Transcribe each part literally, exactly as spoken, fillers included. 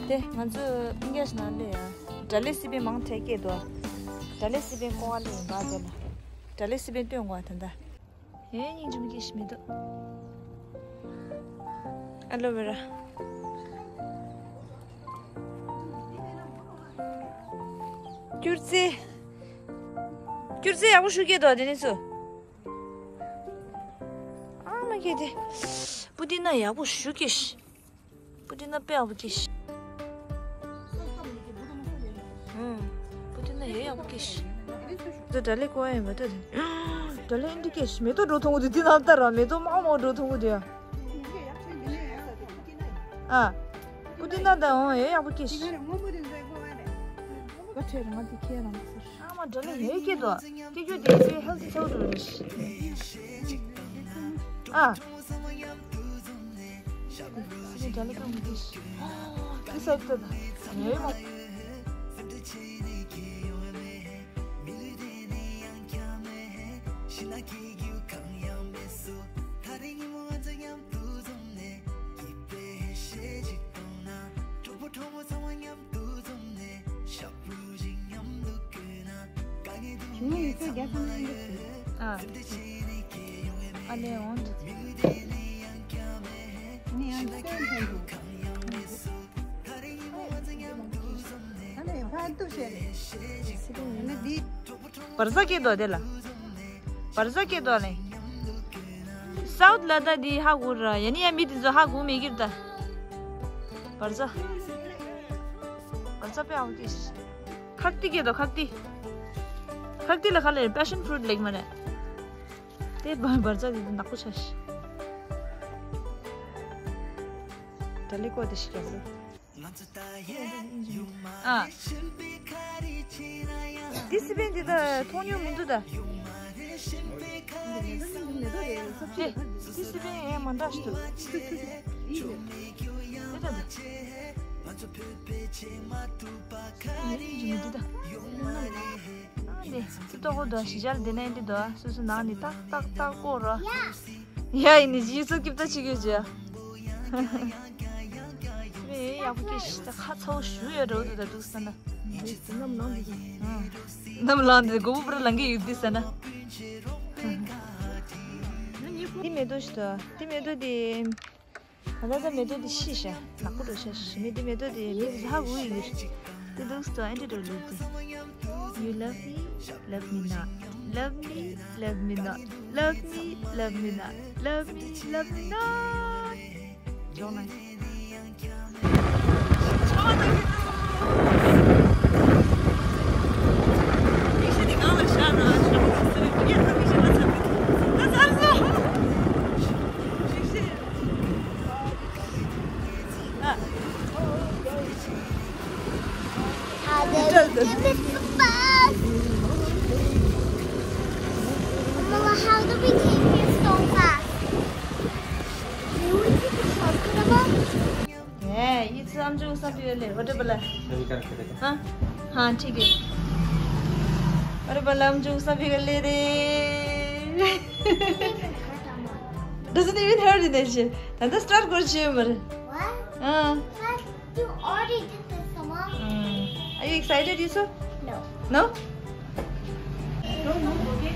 དེ་ང་ཚོ་ཨིན་གེ་ཇི་ནང་ལས་ཡ། དགྲ་ལྷའི་སི་པན་མང་ཐལ་སྐད་དོ། དགྲ་ལྷའི་སི་པན་ཀོ་བ་ལ་ཡིན་པ་དེ་ལ། དགྲ་ལྷའི་སི་པན་སྟོན་དགོས་ད་ལྟ། ཨེ་སྙིང་རྗེ་མོ་སྐྱེས་ཤིག་མེ་ཏོག་ཨ་ལོ་ཝེ་ར། སྐྱུར་རྩི། སྐྱུར་རྩི་ཡག་པོ་ཞུ་སྐྱེས་དོ་དེ་ནི་ཚོ། ཨ་མ་སྐྱེས་དེ། པུ་ཏི་ན་ཡག་པོ་ཞུ་སྐྱེས་ཤིག་པུ་ཏི་ན་དཔེ་ཡག་པོ་སྐྱེས་ཤིག་ཨུམ། པུ་ཏི་ན་ཡ་ཡག་པོ་སྐྱེས་ཤིག་དགྲ་ལྷའི་ཀོ་བ་ཡིན་པ་ལྟོས་དེ། དགྲ་ལྷའི་ཨིན་དྲི་སྐྱེས་ཤིག་མེ་ཏོག་འགྲོ་ཐུང་གུ་དེ་དེ་ནང་ལྟར་ར་མེ་ཏོག་མང་མང་འགྲོ་ཐུང་གུ་དེ་ཡ། ཨ། པུ་ཏི་ན་ད་འོང་ཡ་ཡག་པོ་སྐྱེས་ཤིག་བ་ཁྲེ་རང་དེ་ཁྱེད་རང་ཟེར། ཨ་མ་དགྲ་ལྷ་ཡ་སྐྱེས་དོ། སྐྱེ་རྒྱུ་དེ་དཔེ་ཧེལ་ཐི་ཚ་བོ་འགྲོ་རེད་ཤི། ཨ། སི་ནི་དགྲ་ལྷ་ཀ་མི་དེ་ཤི། དེ་སའི་ཏོ་ད། ངའི་མ། ཨ་ལེ་འོང་། བར་ས་སྐད་དོ་དེ་ལ། བར་ས་སྐད་དོ་ལེ། སའུཐ་ལ་ད་དེ་ཧ་གོ་ར་ཡ་ནི་ཡ་མི་དེ་ཚོ་ཧ་གོ་མེད་ཀྱི་ར་ད། བར་ས། བར་ས་དཔེ་ཨའུ་ཏིས། ཁག་ཏི་སྐད་དོ་ཁག་ཏི། ཁག་ཏི་ལ་ཁ་ལེ་པེ་ཤན་ཕུ་རུ་ཊི་ལེགས་མ་རེད། དེ་བ་བར་ས་དེ་ནག་པོ་ཆ་ཤི། ད་ལེ་ཀོ་དེ་ཤི་ར་སོ། ཨ། ཏི་སི་པན་འདི་ད་མཐོང་མྱོང་མི་འདུག་ད། ཏི་སི་པན་ཡང་མ་འདྲ་ཞིག་འདུག་འདི་ད་ད། འདི་ད། ཨ་ནི་ཏོག་ཧོ་དོ་ཞི་ཅལ་དེ་ནས་འདི་དོ་སོ་སོ་ནང་ནས་ཏག་ཏག་ཏག་ཀོ་རོ། ཡ་ཡིན་ནི་ཇི་སུ་སྐྱིབ་ད་ཆི་གི་ཇི། མེ་ཡག་པོ་སྐྱེས་ཤི་ད་ཁ་ཚ་བོ་ཞུ་ཡོད་རེད་འོ་དུ་ད་འདུག་ས་ན། ནམ་ལངས་འདི་ནམ་ལངས་འདི་མགོ་བོ་པུ་ར་ལངས་གི་ཡོད་འདི་ས་ན། འདི་མེ་ཏོག་ཞི་ད་འདི་མེ་ཏོག་འདི། ད་ལྟ་ད་མེ་ཏོག་འདི་ཤི་ཤ་ནག་པོ་འགྲོ་ཤ་ཤི་མེ་འདི་མེ་ཏོག་འདི་མེ་འདི་ཧ་གོ་ཡི་ཡོད། འདི་འདུག་སྟོ་ཨན་ཏི་འགྲོ་ལུགས་འདི། You love me, love me not. Love me, love me not. Love me, love me not. Love me, love me not. ཇོ་ནའི། How do we get the bus? Mama, how do we take this so fast? Do we take a shortcut, Mama? ཨེ། ཡི་ཚི་ཨམ་ཅོག་སམ་པི་ལེ་བ་ཏྲ་པ་ལ། ཧ་ཧ་ཐིག་གེ། བ་ཏྲ་པ་ལ་ཨམ་ཅོག་སམ་པི་ལེ་རེ། Doesn't even hurt in there. ད་ད་སི་ཊར་ཊི་གོ་ཆེ་མར། What? ཨ། But you already did this, Mama. Are you excited, Yusuf? No. No? Don't move, okay?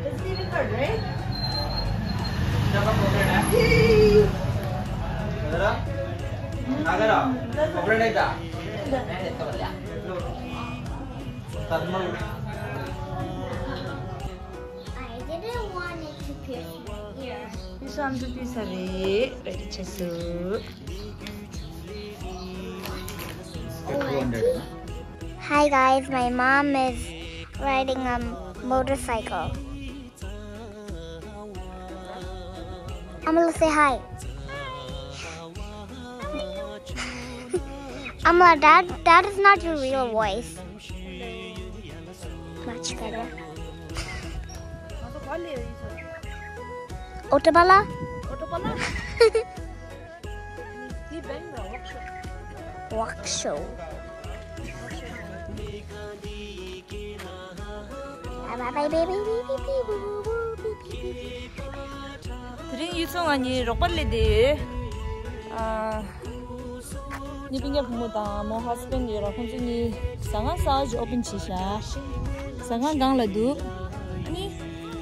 Doesn't even hurt, right? Hey! 나가라. 오프라인에다. I didn't want it to pierce my ear. This one to be sorry. Ready, chesu. Hi guys, my mom is riding a motorcycle. I'm gonna say hi. I'm like, Dad, that is not your real voice. Much better. Autobala? Autobala? Workshop. དེ་རིང་ཡུལ་ཚོ་ང་གཉིས་རོགས་པ་སླེབས་བསྡད་ཡོད། ཨ། ངའི་སྤུན་ཀྱག་བུ་མོ་དང་མོ་ཧ་སི་བྷེན་ཌི་ཡོད་ར། ཁོང་ཚོ་གཉིས་ཟ་ཁང་གསར་པ་ཞིག་ཨོ་པན་བྱས་ཤག་ཟ་ཁང་སྒང་ལ་འདུག་ཨ་ནི་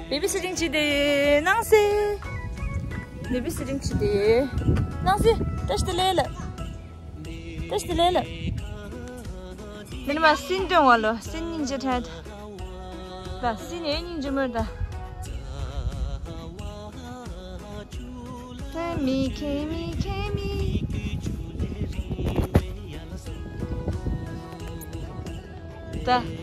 བེ་བི་སི་ཊིང་བྱས་བསྡད་ཡོད། སྣང་སེ། བེ་བི་སི་ཊིང་བྱས་བསྡད་ཡོད། སྣང་སེ། བཀྲ་ཤིས་བདེ་ལེགས་ལབ། བཀྲ་ཤིས་བདེ་ལེགས་ལབ། འདི་ནི་མ་སྲིན་སྟོན་བ་ལོ། སྲིན་སྙིང་རྗེ་ཕྲད། ད་སྲིན་ཡོད་སྙིང་རྗེ་མོ་ད། ཁེ་མི་ཁེ་མི་ཁེ་མི། ད་